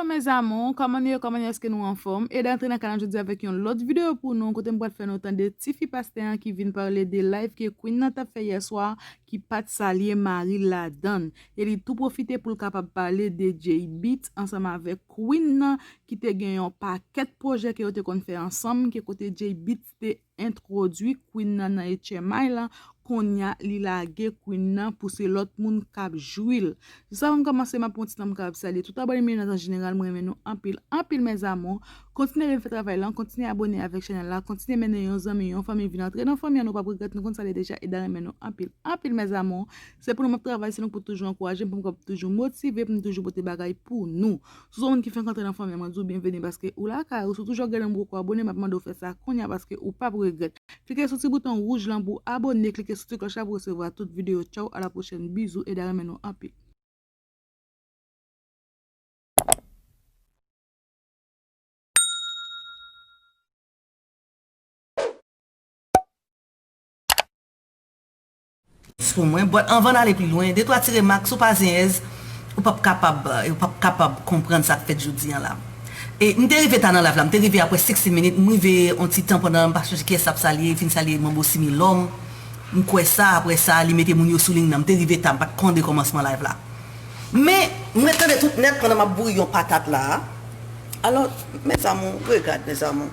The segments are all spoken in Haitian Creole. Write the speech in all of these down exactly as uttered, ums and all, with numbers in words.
Mes amours, kòman nou ye? Kòman èske nou anfòm? Eda antre nan kanal jodi avèk yon lòt videyo pou nou, kote m pral fè nou tande tifi pastè an ki vin pale de live ke Queen nan t ap fè yè swa, ki pa t salye mari l ladan l. E li tou pwofite pou l kapab pale de Jay Beatz ansanm avèk Queen nan, ki te gen yon pakèt pwojè ke yo te konn fè ansanm, ke kote Jay Beatz te entwodui Queen nan nan H M I lan, kounye a li lage Queen nan pou se lòt moun k ap jwi l. Jis avan m kòmanse, m ap pran yon ti tan pou m kapab salye tout abòne m yo nan, an jeneral, mwen renmen nou anpil, anpil, mes amours. Kontinye vin fè travay lan, kontinye abòne avèk chanèl la, kontinye mennen yon zanmi, yon fanmi vin antre nan fanmi an, nou p ap regrèt, nou konn sa l ye deja, Eda renmen nou anpil, anpil, mes amours. Se pou nou m ap travay, se nou k pou toujou ankouraje m, pou m kapab toujou motive, pou m toujou pote bagay pou nou. Si w se yon moun ki fenk antre nan fanmi an, mwen di w byenveni paske ou lakay ou. Si w toujou ap gade m poko abòne, m ap mande w fè sa kounye a paske ou p ap regrèt. Klike sou ti bouton wouj lan pou abòne, klike sou ti klòch la pou resevwa tout videyo. Tchaw, a la pwochèn, bizou, Eda renmen nou anpil. Pou mwen. But anvan n ale pi lwen, de twa ti remak, si w pa zenyèz, ou p ap kapab, ou p ap kapab konprann sa k fèt jodi an la. E m te rive ta nan live la, m te rive apre sixteen minit, m rive yon ti tan pandan m pa sonje kiyès t ap salye, fin salye Manbo Similòm. M kwè sa, apre sa, li mete moun yo sou liy nan. M te rive ta, m pa t konn de kòmansman live la. Men, m ret tande tout nèt pandan m ap bouri yon patat la. Alò, mes amours, regad, mes amours.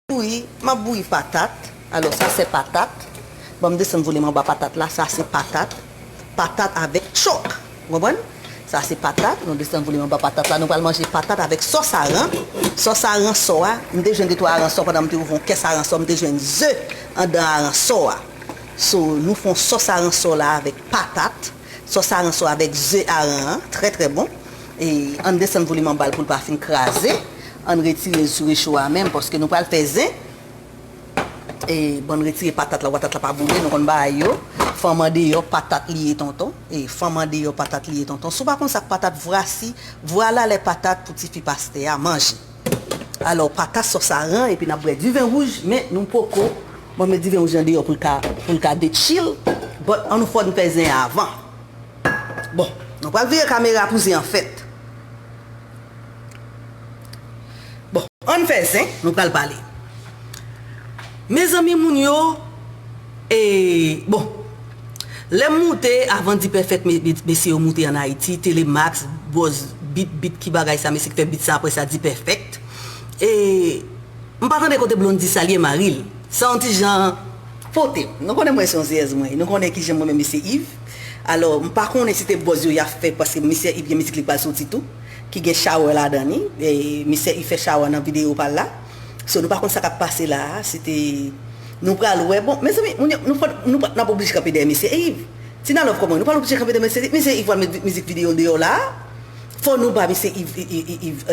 Bouyi, m ap bouyi patat. Alò, sa se patat. Ban m desann volim anba patat la. Sa se patat. Patat avèk tchòk. Ou konprann? Sa se patat. Nou desann volim anba patat la. Nou pral manje patat avèk sòs aran. Sòs aransò a. M te jwenn de twa aransò pandan m te ouvri yon kès aransò. M te jwenn ze anndan aransò a. So, nou fè yon sòs aransò la avèk patat. Sòs aransò avèk ze aran an, trè, trè bon. E ann desann volim anba l pou l pa fin kraze. Ann retire l sou recho a menm, paske nou pral fè zen. E bon, ann retire patat la, patat la pa boule, nou konn bagay yo. Fanm andeyò, patat li ye tonton. E fanm andeyò, patat li ye tonton. Si w pa konn sa k patat, vwasi, vwala lè patat pou tifi pastè a manje. Alò, patat sòs aran, epi n ap bwè diven wouj, men nou poko. Bon, met diven wouj lan deyò pou l ka, pou l ka detchil. But, ann nou fò n fè zen an avan. Bon, nou pral vire kamera pou zen an fèt. Bon, ann fè zen, nou pral pale. Mezanmi, moun yo, e, bon, lè m moute, avan D-Perfect, me-, me-, mesye yo moute ann Ayiti, Telemax, Buzz, Beat, Beat, ki bagay sa, mesye ki fè beat sa, apre sa, D-Perfect. E, m pa tande kote Blondy salye mari l. Sa yon ti jan pote. Nou konnen mwen se yon zeyèz mwen ye. Nou konnen kijan mwen menm mesye Yves. Alò, m pa konnen si te Buzz yo y ap fè, paske mesye Yves gen mizik li k pral soti tou, ki gen shower ladan li. E, mesye Yves fè shower nan videyo pa l la. So, nou pa konn sa k ap pase la a. Si te, nou pral wè. Bon, mezanmi, moun yo, nou fò, nou pa, n ap oblije kanpe dèyè mesye Yves. Tina Love, kòman? Nou pral oblije kanpe dèyè mesye Yves. Mesye Yves pral met vi-, mizik videyo l deyò la a. Fò nou ba mesye Yves, Yves,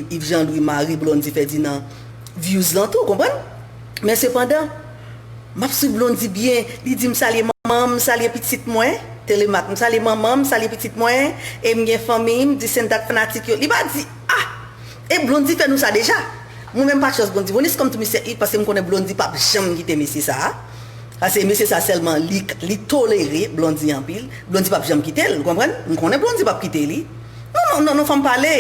Yves Jean Louis, mari Blondy Ferdinand, views lan tou, konprann? Men sepandan, m ap swiv Blondy byen. Li di, "M salye manman m, m salye pitit mwen." Telemax, "M salye manman m, m salye pitit mwen. E m gen fanmi m, Descendant fanatik yo." Li pa di, ah! E Blondy fè nou sa deja. Mwen menm m pa trust Blondy. Bon, it's come to mesye Yves, paske m konnen Blondy p ap janm kite mesye sa a. Paske mesye sa sèlman li, li tolere Blondy anpil. Blondy p ap janm kite l, ou konprann? M konnen Blondy p ap kite li. Non, non, non, non, fò m pale.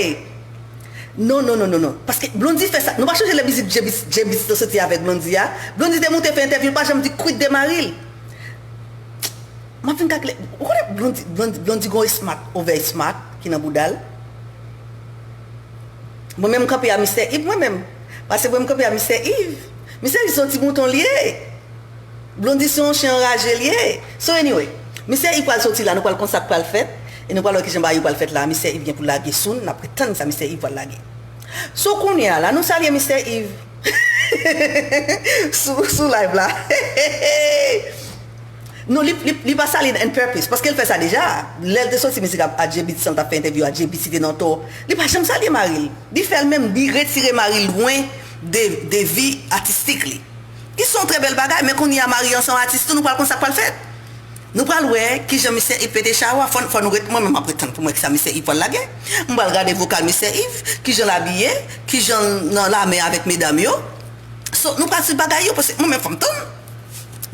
Non, non, non, non, non. Paske Blondy fè sa. Nou pa sonje lè mizik Jay Beatz, Jay Beatz te soti avèk Blondy a? Blondy te moute fè entèvyou, l pa janm di kwit de mari l. M ap vin kalkile. Ou konnen Blondy, Blondy, Blondy gon smart, over smart, ki nan bouda l. Mwen menm kanpe a mesye Yves, mwen menm. Paske mwen m kanpe a mesye Yves. Mesye Yves se yon ti mouton l ye. Blondy se yon chen anraje l ye. So anyway, mesye Yves pral soti la, nou pral konn sa k pral fèt. E nou pral wè kijan bagay yo pral fèt la. Mesye Yves gen pou l lage soon, n ap ret tann sa mesye Yves pral lage. So kounye a la, nou salye mesye Yves. Sou, sou live la. Non, li, li, li pa salye n on purpose, paske l fè sa deja. Lè l te soti mizik a, a Jay Beatz, san l t ap fè entèvyou a Jay Beatz, li te nan tò. Li pa janm salye mari l. Li fè l menm, li retire mari l lwen de, de vi atistik li. Ki se yon trè bèl bagay, men kounye a mari ansanm atis tou, nou pral konn sa k pral fèt. Nou pral wè kijan mesye Yves pete chawa, fò, fò nou ret, mwen menm m ap ret tann pou m wè kisa mesye Yves pral lage. M pral gade vokal mesye Yves, kijan l abiye, kijan l nan lame avèk medam yo. So, nou pral swiv bagay yo, paske mwen menm fò m tann.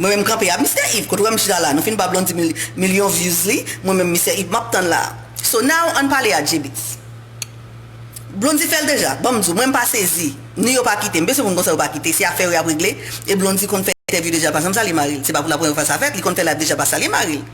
Mwen menm m kanpe a mesye Yves, kote w wè m chita la, nou fin ba Blondy mil, milyon views li, mwen menm mesye Yves m ap tann la. So now, ann pale a Jay Beatz. Blondy fè l deja. Ban m di w, mwen m pa sezi. Ni yo pa kite m. M bezwen moun konsa yo pa kite. Se afè yo y ap regle. E Blondy konn fè entèvyou deja, l pa janm salye mari l. Se pa pou la premyè fwa sa fèt, li konn fè live deja, pa salye mari l.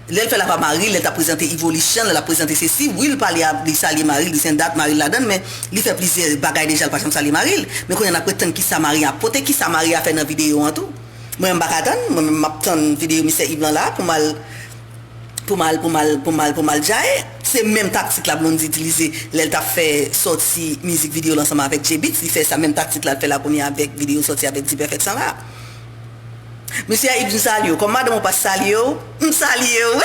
Lè l fè l ap mari l, lè l t ap prezante Evolution, lè l ap prezante sesi, wi, l pale a, li salye mari l, li se dat mari l ladan l, men li fè plizyè bagay deja, l pa janm salye mari l. Men kounye a n ap ret tann kisa mari a pote, kisa mari a fè nan videyo an tou. Mwen menm m pa ka tann, mwen menm m ap tann videyo misye Yves lan la pou m al pou m al, pou m al, pou m al, pou m al djaye. Se menm taktik la Blondy itilize lè l t ap fè sòti mizik videyo l ansanm avèk J-Beatz. Li fè sa menm taktik la l fè la premye avèk videyo sòti avèk D-Perfect lan la. Mesye Yves, m salye w. Kòm madanm ou pa t salye w, m salye w.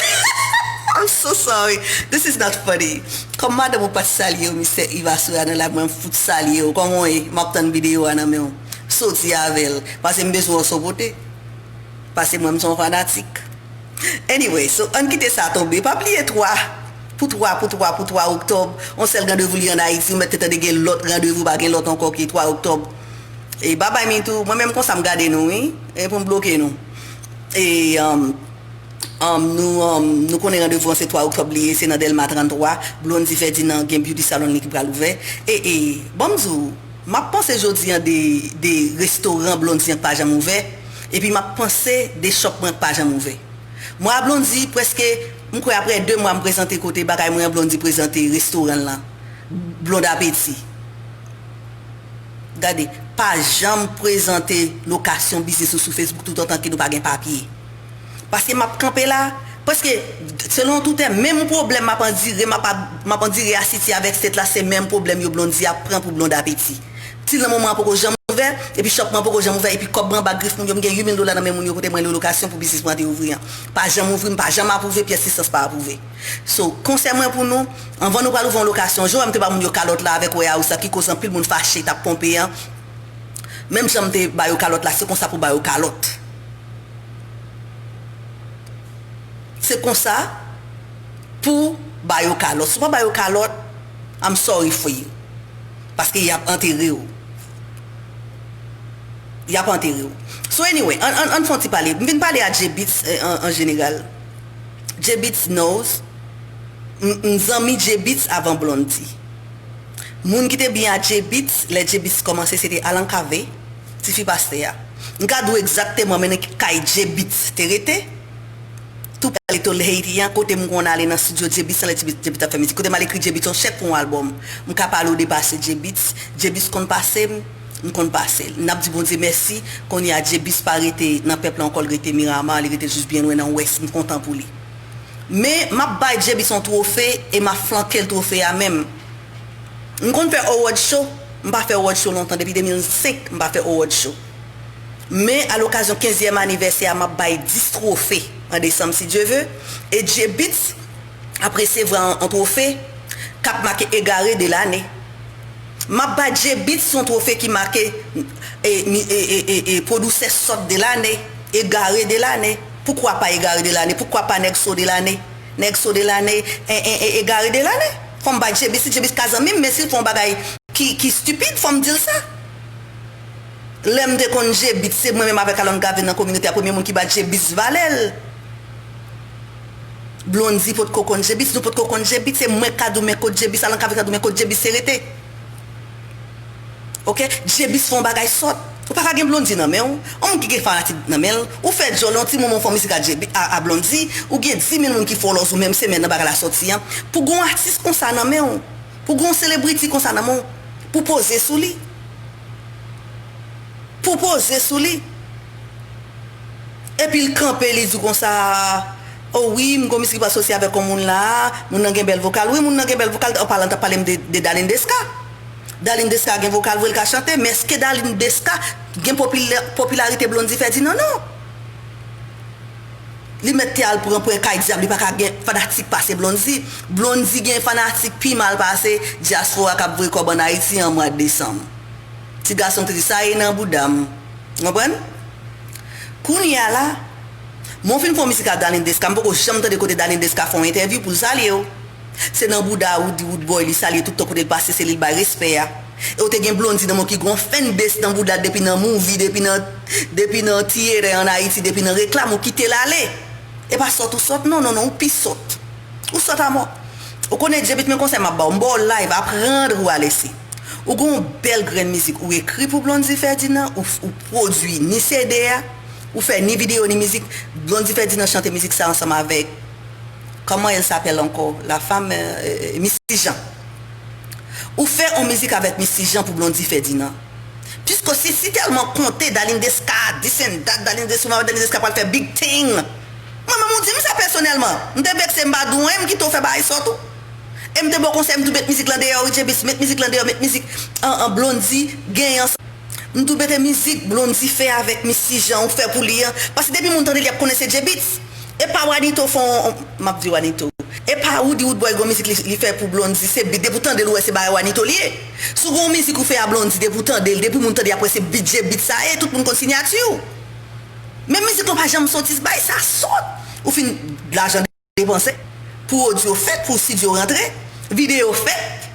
I'm so sorry. This is not funny. Kòm madanm ou pa t salye w, Mesye Yves Aswè a nan live, mwen m fout salye w. Kòman w ye? M ap tann videyo a nan men w. Soti avè l. Pase m bezwen w sou pote. Pase mwen m se yon fanatik. Anyway, so ann kite sa tonbe. Pa bliye twa, pou twa, pou twa, pou twa oktòb, yon sèl randevou li an Ayiti, ou mèt te tande gen lòt randevou, pa gen lòt ankò ki twa oktòb. E babay Mitou, mwen menm konsa m gade nou, wi, e pou m bloke nou. E, um, um, nou, um, nou konnen randevou an se twa oktòb li ye, se nan Dèlma trannntwa, Blondy Ferdinand gen beauty salon li ki pral ouvè. E, e, ban m di w, m ap panse jodi an de, de restoran Blondy an k pa janm ouvè, epi m ap panse de shop mwen k pa janm ouvè. Mwen a Blondy, prèske, m kwè aprè de mwa m prezante kote bagay mwen an, Blondy prezante restoran l lan, Blonde Appetit. Gade, pa janm prezante lokasyon biznis ou sou Facebook toutotan ke nou pa gen papye. Paske m ap kanpe la, prèske, selon toutè, menm pwoblèm m ap andire, m ap, m ap andire a City avèk State la, se menm pwoblèm yo Blondy ap pran pou Blonde Appetit. Ti nan moman an poko janm ouvè, epi shop mwen poko janm ouvè, epi kòb mwen anba grif moun yo, m gen uit mil dola nan men moun yo kote mwen lwe lokasyon pou biznis mwen te ouvri an. Pa janm ouvri, m pa janm apwouve, pyès lisans pa apwouve. So, konsèy mwen pou nou, anvan nou pral ouvri yon lokasyon, jan m te ba moun yo kalòt la avèk warehouse la, ki koz anpil moun fache t ap ponpe an, menm jan m te ba yo kalòt la, se konsa pou ba yo kalòt. Se konsa pou ba yo kalòt. Si w pa ba yo kalòt, I'm sorry for you. Paske y ap antere w. Y ap antere w. So anyway, ann, ann, ann fè yon ti pale. M vin pale a J-Beatz, eh, an, an jeneral. J-Beatz knows. M, m zanmi J-Beatz avan Blondy. Moun ki te byen a J-Beatz, lè J-Beatz kòmanse, se te Alan Cavé, tifi pastè a. M ka di w egzakteman men nan ki kay J-Beatz te rete. Tou prè Little Haiti an, kote m konn ale nan estidyo J-Beatz, anlè J-Beatz, J-Beatz ap fè mizik. Kote m ale ekri J-Beatz yon chèk pou yon albòm. M ka pale w de pase J-Beatz. J-Beatz konn pase m, m konn pase l. N ap di Bondye mèsi, kounye a J-Beatz pa rete nan pèp la ankò, l rete Miramar, li rete jis byen lwen nan Wès. M kontan pou li. Men, m ap bay J-Beatz yon twofe e m ap flanke l twofe a menm. M konn fè award show, m pa fè award show lontan, depi de mil senk, m pa fè award show. Men, a lokazyon kenzyèm anivèsè a, m ap bay dis twofe an desanm, si Dye ve. E J-Beatz ap resevwa yon, yon twofe k ap make egare de lane. M ap bay J-Beatz yon twofe ki make, e, mi, e, e, e, e, pwodisè sòt de lane, egare de lane. Poukwa pa egare de lane? Poukwa pa nèg so de lane? Nèg so de lane, e, e, e, egare de lane. Fò m bay J-Beatz, si J-Beatz ka zanmi m, men si l fè yon bagay ki, ki stipid, fò m di l sa. Lè m te konn J-Beatz, se mwen menm avèk Alan Cavé nan kominote a, premye moun ki ba J-Beatz valè l. Blondy potko konn J-Beatz, nou potko konn J-Beatz, se mwen k ka di w men kot J-Beatz, Alan Cavé ka di w men kot J-Beatz te rete. Oke? J-Beatz fè yon bagay sòt. Ou pa ka gen Blondy nan men w. Yon moun ki gen fanatik nan men l. Ou fè djòl yon ti moman, w fè yon mizik a J-Beatz, a, a Blondy, ou gen dis mil moun ki follows ou menm semèn nan bagay la sòti an. Pou gen yon atis konsa nan men w, pou gen yon celebrity konsa nan men w, pou poze sou li. Pou poze sou li. Epi l kanpe, li di w konsa, o wi, m gon mizik ki pral soti avèk yon moun la, moun nan gen bèl vokal. Wi, moun nan gen bèl vokal, an palan, t ap pale m de, de Darline Desca. Darline Desca gen vokal vre, l ka chante, men èske Darline Desca gen popila-, popilarite Blondy Ferdinand? Non. Li mèt te al pran pwen kay dyab, li pa ka gen fanatik pase Blondy. Blondy gen fanatik pi mal pase dyaspora k ap voye kòb ann Ayiti an mwa desanm. Ti gason te di, "Sa ye nan bouda m." Ou konprann? Kounye a la, mwen fin fè yon mizik ak Darline Desca, m poko janm tande kote Darline Desca fè yon entèvyou pou l salye w. Se nan bouda Rood, Rood Boy li salye tout tan kote l pase, se li l bay respè a. E w te gen Blondy nan men w ki gen yon fanbase nan bouda l depi nan movie, depi nan, depi nan tiyetè ann Ayiti, depi nan reklam, ou kite l ale. E pa sòt ou sòt, non, non, non, ou pi sòt. Ou sòt amò. Ou konnen Djebit, men konsèy m ap ba w, m ba w live, apprendre ou à laisser. Ou gen yon bèl grenn mizik ou ekri pou Blondy Ferdinand, ou, ou pwodui ni C D a, ou fè ni videyo ni mizik. Blondy Ferdinand chante mizik sa ansanm avèk, comment elle s'appelle encore, la femme, euh, Missy Jean. Ou fè yon mizik avèk Missy Jean pou Blondy Ferdinand. Piske si, si tèlman konte Darline Desca, this and that, Darline Desca, Darline Desca pral fè big thing. Mwen menm ou di m sa pèsonèlman. M te vekse, m pa di w anyen, m kite w fè bagay sòt ou. E m te ba w konsèy, m di w met mizik lan deyò, wi, Djebis, met mizik lan deyò, met mizik an, an Blondy genyen ansanm. M di w mete mizik Blondy fè avèk Missy Jean ou fè pou li an. Paske depi moun tande l, y ap konnen se Djebit. E pa Wanito fè yon, m ap di Wanito. E pa Woody Woodboy gon mizik li, li fè pou Blondy, se bit, depi w tande l ou wè se bagay Wanito li ye. Si w gon mizik ou fè a Blondy, depi w tande l, depi moun tande y ap wè se bit Djebit sa ye, tout moun konn siyati w. Men mizik lan pa janm soti, bay sa sòt. Ou fin lajan depanse pou odyo fèt, pou estidyo rantre, videyo fèt.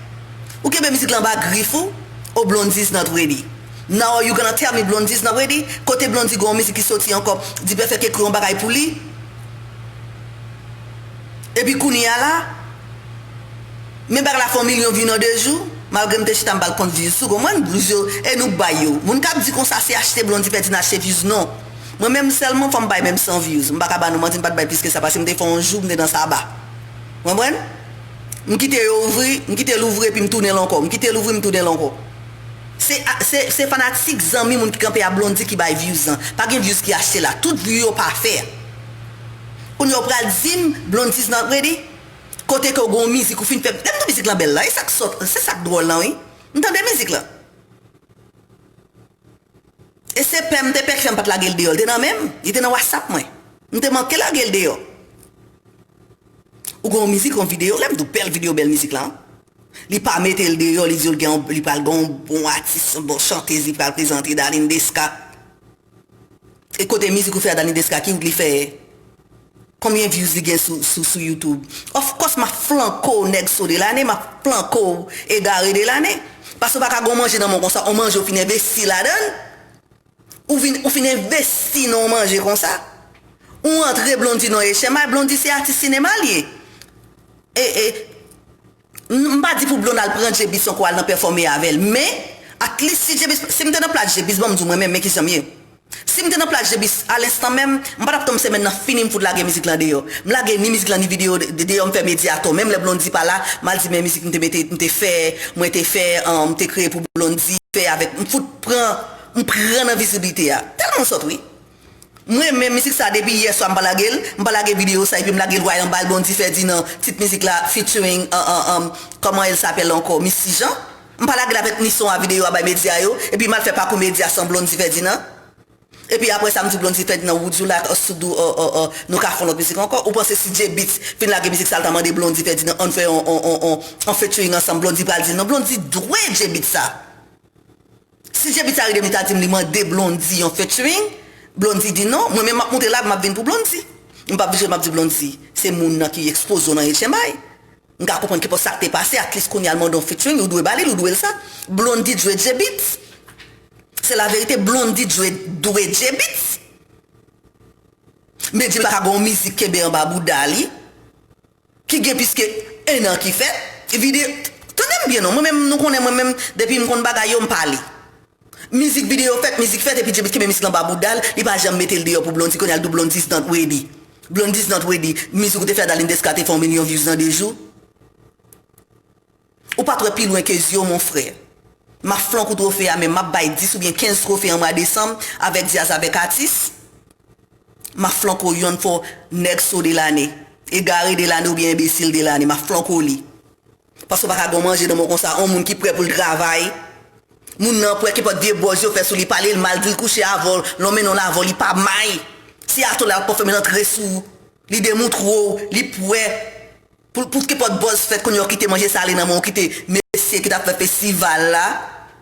Ou kenbe mizik lan anba grif ou, oh Blondy is not ready. Now you gonna tell me Blondy is not ready? Kote Blondy gon mizik ki soti ankò, Dipèfèk ekri yon bagay pou li. Epi kounye a la, men bagay la fè yon milyon view nan de jou, malgre m te chita m pa l kont views, ou konprann? Views yo, e nou k bay yo. Moun k ap di konsa se achte Blondy Ferdinand achte views, non. Mwen menm sèlman fò m bay menm san views. M pa ka ba nou manti, m pa t bay plis ke sa, paske m te fè yon jou, m te nan Saba. Ou konprann? M kite yo ouvri, m kite l ouvri epi m tounen l ankò. M kite l ouvri, m tounen l ankò. Se, se, se fanatik, zanmi, moun ki kanpe a Blondy ki bay views lan. Pa gen views ki achte la. Tout view yo pa fè. Kounye a w pral di m Blondy is not ready? Kote ke w gen yon mizik ou fin fè, lè m di w mizik lan bèl la, e sa k sòt, se sa k dwòl lan, wi. M tande mizik lan. E se pè m te pè ki fè m pa t lage l deyò. Li te nan men m. Li te nan WhatsApp mwen. M te manke lage l deyò. Ou gen yon mizik, yon videyo, lè m di w bèl videyo, bèl mizik la. Li pa mete l deyò, li di w l gen yon, li pral gen yon bon atis, yon bon chantez, li pral prezante Darline Desca. E kote mizik ou fè a Darline Desca, ki wout li fè? Konbyen views li gen sou, sou, sou YouTube? Of course, m ap flanke w nèg so de lane, m ap flanke w egare de lane. Paske w pa ka gon manje nan men w konsa, on manje w fin envesti ladan l. Ou vin, ou fin envesti nan on manje konsa. Ou antre Blondy nan echèmay, Blondy se atis sinema l ye. E, e, m, m pa di pou Blondy al pran Djebis ankò al nan pèfòme avè l, men, at least si Djebis, si m te nan plas Djebis, ban m di w mwen menm, men kijan m ye. Si m te nan plas Djebis, a lenstan menm, m pa t ap tann semèn nan fini, m fout lage mizik lan deyò. M lage ni mizik lan, ni videyo de, de, deyò, m fè medya atò. Menm lè Blondy pa la, m al di men mizik m te mete, m te fè, mwen te fè, an, m te kreye pou Blondy, fè avèk, m fout pran, m pran nan viziblite a. Tèlman sòt, wi. Mwen menm mizik sa depi yè swa m pa lage l, m pa lage videyo sa epi m lage l Royal Bal Blondy Ferdinand, tit mizik la featuring, an, an, an, comment elle s'appelle encore, Missy Jean. M pa lage l avèk ni son a videyo a bay medya yo, epi m al fè pakou medya san Blondy Ferdinand. Epi apre sa m di Blondy Ferdinand, would you like us to do, uh, uh, uh, nou ka fè yon lòt mizik ankò? Ou panse si Djebit fin lage mizik sa l ta mande Blondy Ferdinand ann fè yon, yon, yon, yon, yon featuring ansanm, Blondy pral di l non? Blondy dwe Djebit sa. Si Djebit sa rele m, li ta di m li mande Blondy yon featuring, Blondy di non, mwen menm m ap moute live, m ap vin pou Blondy. M p ap vin jwe, m ap di Blondy, se moun nan ki ekspoze w nan H M I. M ka konprann kenpòt sa k te pase, at least kounye a l mande yon featuring, ou dwe ba li l, ou dwe l sa. Blondy dwe Djebit. Se la verite, Blondy dwe, dwe Djebit. Men Djebit pa ka gen yon mizik kenbe anba bouda li. Ki gen plis ke en an ki fèt. Vide, tande m byen non, mwen menm nou konnen mwen menm depi m konn bagay yo m pale. Mizik videyo fèt, mizik fèt epi Djebit kenbe mizik lan ba bouda l, li pa janm mete l deyò pou Blondy, kounye a l di w Blondy is not ready. Blondy is not ready. Mizik ou te fè a Darline Desca te fè yon milyon views nan de jou. Ou pa t wè pi lwen ke zye w mon frè. M ap flank ou twofe a men m ap bay dis oubyen kenz twofe an mwa desanm avèk dyaz avèk atis. M ap flanke w yonn fò nèg so de lane, egare de lane oubyen enbesil de lane, m ap flanke w li. Paske w pa ka gon manje nan men w konsa, on moun ki prè pou l travay. Moun nan prè kenpòt vye bòz yo fè sou li, pale l mal, di l kouche avè w, lè w mennen l avè w, li pa may. Si atò la l ap fèmen l antre sou ou, li demoutre w, li prè. Pou, pou kenpòt bòz fèt, kounye a w kite manje sale nan men w, kite mesye ki t ap fè festival la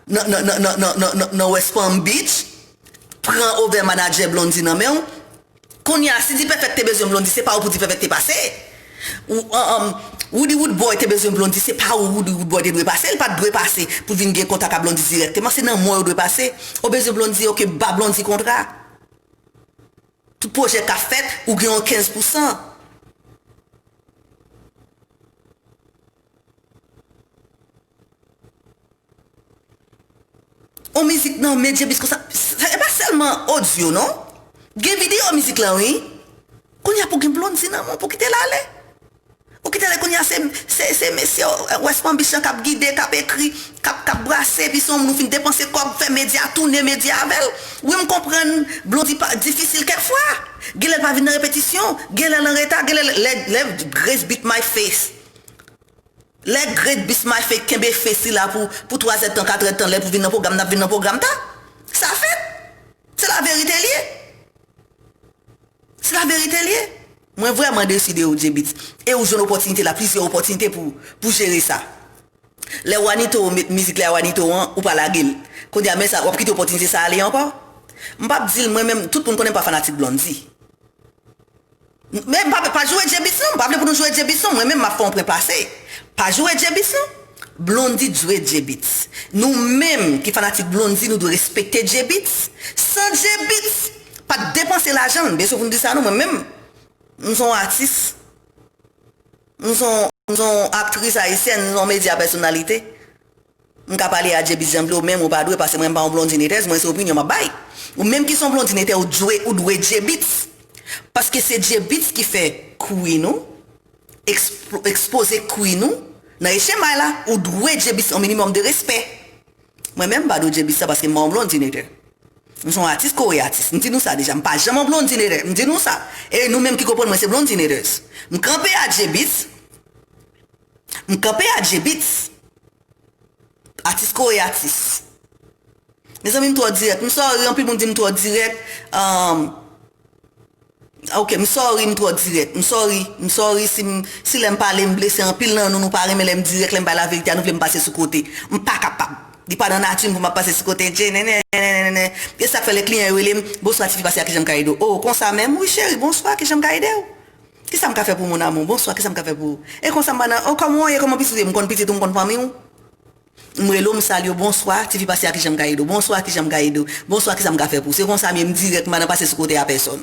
nan, nan, nan West Palm Beach, pran ovè manadjè Blondy nan men w. Kounye a, si Dipèfèk te bezwen Blondy, se pa ou pou Dipèfèk te pase. Ou, an, an, Woody Woodboy te bezwen Blondy, se pa ou Woody Woodboy te dwe pase, li pa t dwe pase pou vin gen kontak ak Blondy dirèkteman, se nan mwen yo dwe pase. Ou bezwen Blondy, oke, ba Blondy kontra. Tout pwojè k ap fèt, ou gen yon kenz pousan. On mizik nan men J-Beatz konsa, se pa sèlman odyo non. Gen videyo mizik lan wi. Kounye a pou gen Blondy nan men w pou kite l ale. Ou kite l ale kounye a se, se, se mesye West Palm Beach lan k ap gide, k ap ekri, k ap, k ap brase, epi se yon moun ou fin depanse kòb, fè medya, tounen medya avè l. Wi m konprann Blondy pa, difisil kèk fwa. Genlè l pa vin nan repetisyon, genlè l anreta, genlè lè, lè Grace beat my face. Lè Grace beat my face kenbe face li la pou, pou twa zè tan, kat zè tan, lè pou vin nan pwogram, n ap vin nan pwogram ta. Sa fèt. Se laverite l ye. Se laverite l ye. Mwen vrèman desi de ou J-Beatz. E ou jwenn opòtinite la, plizyè opòtinite pou, pou jere sa. Lè Wanito met mizik lè Wanito an, ou pa lage l. Kounye a men sa, w ap kite opòtinite sa ale ankò? M p ap di l, mwen menm, tout moun konnen m pa fanatik Blondy. Men pa, pa joure J-Beatz non, m pa vle pou nou joure J-Beatz non, mwen menm m ap fè yon pwen pase. Pa joure J-Beatz non. Blondy joure J-Beatz. Nou menm ki fanatik Blondy, nou dwe respekte J-Beatz. San J-Beatz pa t depanse lajan l, m bezwen pou nou di sa non, mwen menm, m se yon atis. M se yon, m se yon aktris ayisyèn, m se yon medya pèsonalite. M ka pale a J-Beatz jan m vle w, men ou pa dwe, paske mwen m pa yon Blondy haters, mwen se opinyon m ap bay. Ou menm ki se yon Blondy hater, ou dwe, ou dwe J-Beatz. Paske se J-Beatz ki fè queen ou, ekspo-, ekspoze queen ou nan H M I la, ou dwe J-Beatz yon minimòm de respè. Mwen menm m pa dwe J-Beatz sa paske m pa yon Blondy hater. M se yon atis kore atis. M di nou sa deja, m pa janm yon Blondy hater. M di nou sa. E nou menm ki konprann mwen se Blondy haters. M kanpe a J-Beatz. M kanpe a J-Beatz. Atis kore atis. Mezanmi, m twò dirèk. M sorry, anpil moun di m twò dirèk. Um, ok, m sorry, m twò dirèk. M sorry, m sorry si m, si lè m pale m blese anpil nan nou, nou pa renmen lè m dirèk, lè m bay laverite a, nou vle m pase sou kote. M pa kapab. Li pa nan nati m pou m ap pase sou kote. Dje, nènè, nènè, nènè. E sa k fè lè kliyan yo rele m, "Bonswa, tifi, pase a, kijan m ka ede w?" "Oh, konsa menm?" "Wi, cheri, bonswa, kijan m ka ede w?" "Kisa m ka fè pou moun, amour?" "Bonswa, kisa m ka fè pou ou?" "E konsa m pa nan, oh, kòman w ye, kòman pitit ou ye?" "M konn pitit ou, m konn fanmi w." M rele w, m salye w, "Bonswa, tifi, pase a, kijan m ka ede w?" "Bonswa, kijan m ka ede w?" "Bonswa, kisa m ka fè pou ou?" Se konsa m ye, m dirèk, m pa nan pase sou kote a pèsòn.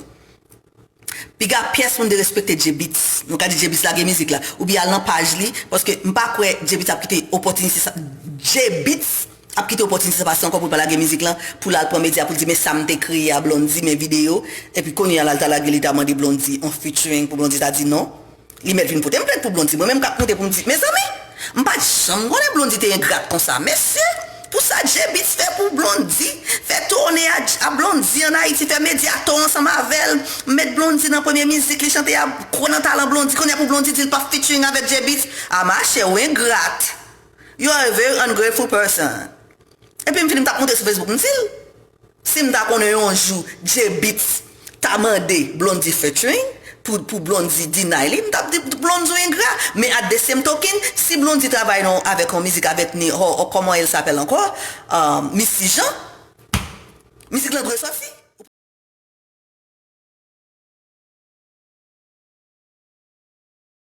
Piga pyès moun derespekte J-Beatz. Nou ka di J-Beatz lage mizik la. Oubyen al nan paj li, paske m pa kwè J-Beatz ap kite opòtinite sa, J-Beatz ap kite opòtinite sa pase ankò pou l pa lage mizik lan, pou l al pran medya pou l di, "Men sa m te kreye a Blondy, men videyo." Epi kounye a la, l ta lage, li ta mande Blondy on featuring pou Blondy ta di non. Li mèt vin pote m plent pou Blondy. Mwen menm k ap moute pou m di, mezanmi, m pa t janm konnen Blondy te engrat konsa. Mesye, pou sa J-Beatz fè pou Blondy, fè toune a, a Blondy ann Ayiti, fè medya tou ansanm avè l, met Blondy nan premye mizik li chante a, kwè nan talan Blondy, kounye a pou Blondy di l p ap featuring avèk J-Beatz. A mache, ou engrat. You are a very ungrateful person. Epi m fini, m t ap moute sou Facebook, m di l, si m ta konnen yon jou J-Beatz ta mande Blondy featuring pou, pou Blondy deny li, m t ap di Blondy ou engra. Men at the same token, si Blondy travay non avèk yon mizik avèk ni, oh, oh, kòman el sapèl ankò? Um, Missy Jean. Mizik lan dwe sòti.